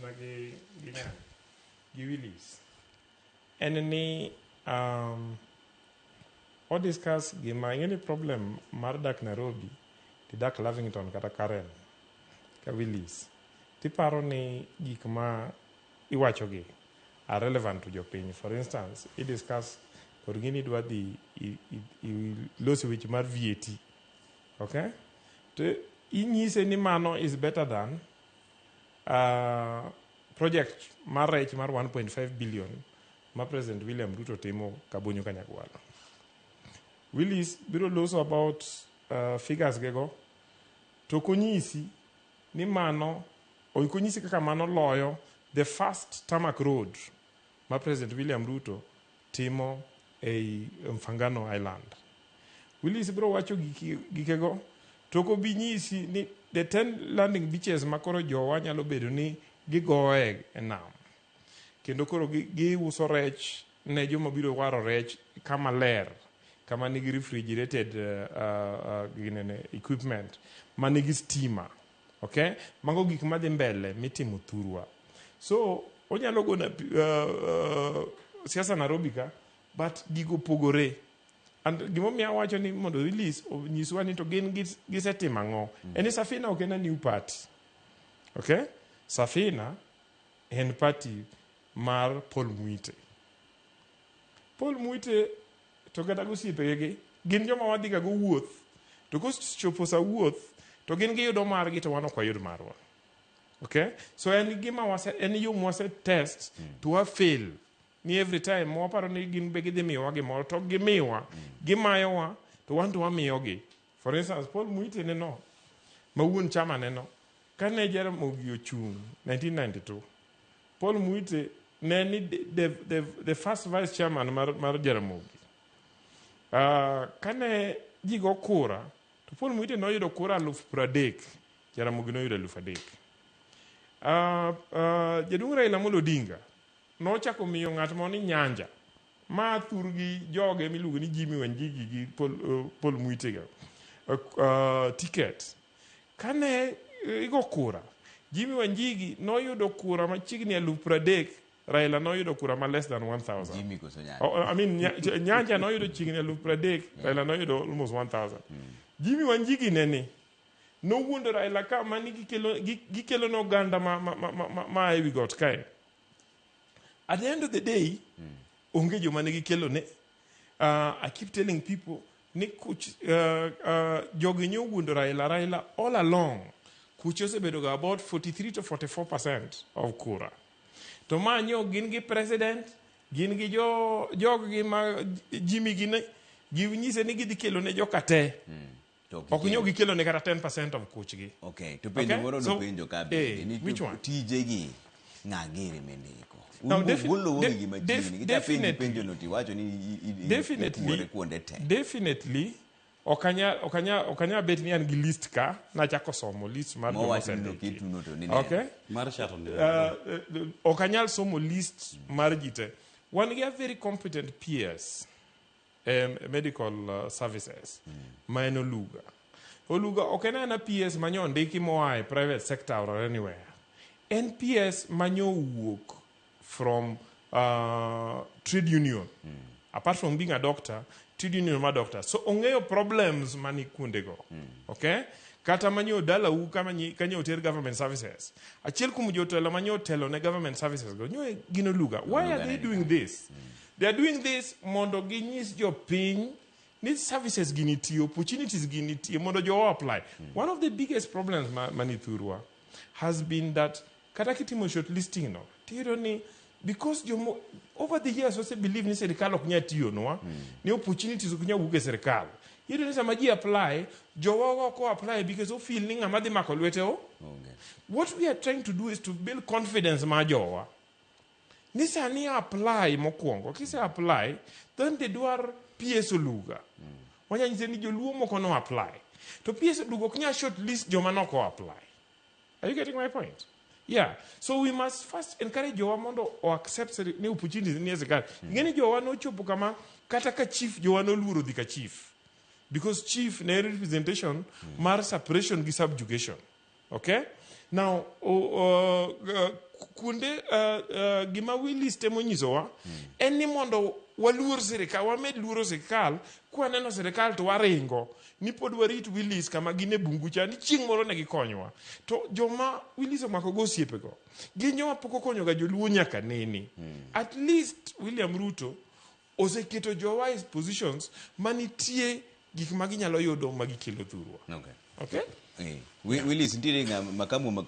na gi ng'ani, gi Willis en ni o discuss gima ing'e ni problem mar dak Nairobi tidak Lavington kata Karen ka Willis tiparo ni gik ma iwachogi are relevant to jopiny. For instance, i discuss kod gini idwa dhi iloso weche mar VAT. Okay? To inyise ni mano is better than project mar rech mar 1.5 billion ma President William Ruto timo Kabonyo Kanyagwal. Willis biro loso about figures gego to konyisi ni mano okonyisi kaka mano loyo the first tarmac road ma President William Ruto timo ei Mfangano Island. Willis biro wacho gikego to ok obi nyisi ni the 10 landing beaches ma koro jowa nyalo bedo ni gigoye e nam kendo koro giuso rech ne joma biro waro rech kama ler, kama nigi refrigerated ginene equipment manigi stima. Okay, mago gik madhi mbele mitimo thurwa. So onyalo gona siasa Nairobi ka, but gigo pogore. And gimomiyo awacho ni mondo Willis onyiswa ni to gin gisetimo ang'o, en ni Safina ok en a new party. Okay, Safina en party mar Paul Muite. Paul Muite to kata gosiepege gin joma wadhi ga go wuoth, to kochopo sa wuoth to gin giyudo margi to wan ok wayud marwa. Okay, so en gima wase, en yo mwase test to wa fail ni every time waparo ni gin be gidhi miyowa gimoro to gimiwa, gimayowa to wan to wamiyogi. For instance, Paul Muite ne no ma wuon chama ne no kane Jaramogi ochung' 1992, Paul Muite ne ni the first vice chairman mar Jaramogi. Kane ji go kura to Paul Muite noyudo kura 30,000, Jaramogi noyudo 3,000. Jaduong' Raila Amolo Odinga nochako miyo ng'at moro ni Nyanja ma thurgi joge miluongo ni Jimmy Wanjigi gi Paul Muite ga ticket. Kane igo kura, Jimmy Wanjigi noyudo kura machiegni 30,000, Raila noyudo kura ma less than 1000. Jimmy koso Nyanja? Oh, I mean, Nyanja noyudo chiegni 30,000, Raila noyudo almost 1000. Jimmy Wanjigi ne ni nowuondo Raila ka mani gikelo ne oganda ma ewi got kae. At the end of the day, onge joma ne gikelo ne. I keep telling people ni kuch, jogi nyo wuondo Raila all along. Kuch osebedo ga about 43 to 44% of kura. To ma nyo gin gi president, gin gi jog gi ma Jimmy gi ne, ginyise ni gidhi kelo ne joka te. To Ok nyo gikelo ne kata 10% of kuchgi. Okay, to penjo Okay? moro So, nopenjo ka bende ni which to one? tijegi ng'a giri mindiko? Now, Uluwo gi machiegni. Kita penji penjo no tiwacho ni ikuore kuonde te. Definitely, ok anya bet ni an gi list ka, nachako somo list mar joma Mowacho ni osendiki. noketuno to ni neno. Okay? Mar shato ni. Ok anyal somo list mar ji te. Wan gi a very competent PS medical services ma en Oluga. Oluga ok en aena PS manyo ondiki moa e private sector or anywhere. En PS manyo wuok from trade union. Apart from being a doctor, trade union ma doctor. So ong'eyo problems mani kuondego. Okay? Kata manyo dalau kama kanyo oter government services. Achiel kuom jotelo manyo otelo ne government services go nyo gin Oluga. Why are they doing this? They are doing this mondo ginyis jopiny ni services gi nitie, opportunities gi nitie mondo jo apply. One of the biggest problems mani thurwa has been that kata kitimo shortlisting no, tiyudo ni because jomo over the years ose believe ni sirikal ok nyal tiyonwa, ni opportunities ok nyal wuok e sirikal. Iyudo ni sama ji apply, jowa ok apply because o feel ni ng'ama dhi mako lwete o. Onge. What we are trying to do is to build confidence mar jowa. Ni sani apply mokwongo, kise apply, then they dwar PS Oluga. Wanya nyise ni joluo moko no apply. To PS Oluga ok nyal shortlist joma nok o apply. Are you getting my point? Yeah. So we must first encourage jowa mondo o accept ni opportunities ni e sirikal. Ing'e ni jowa nochopo kama kata ka chief jowa noluoro dhi ka chief. Because chief ne en representation mar separation gi subjugation. Okay? Now, Kuonde gima Willis temo nyisowa en ni mondo waluor sirikal, wamed luoro sirikal. Kwaneno sirikal to waringo ni pod warit Willis kama gin e bungu cha ni chieng' moro ne gikonywa. To joma Willis omako go osiepego gin joma pok okonyoga joluo nyaka nene. At least William Ruto oseketo jowa e positions manitie gik ma ginyalo yudo ma gikelo thurwa. Okay. Okay? Willis nitiere ng'a makamu makamu.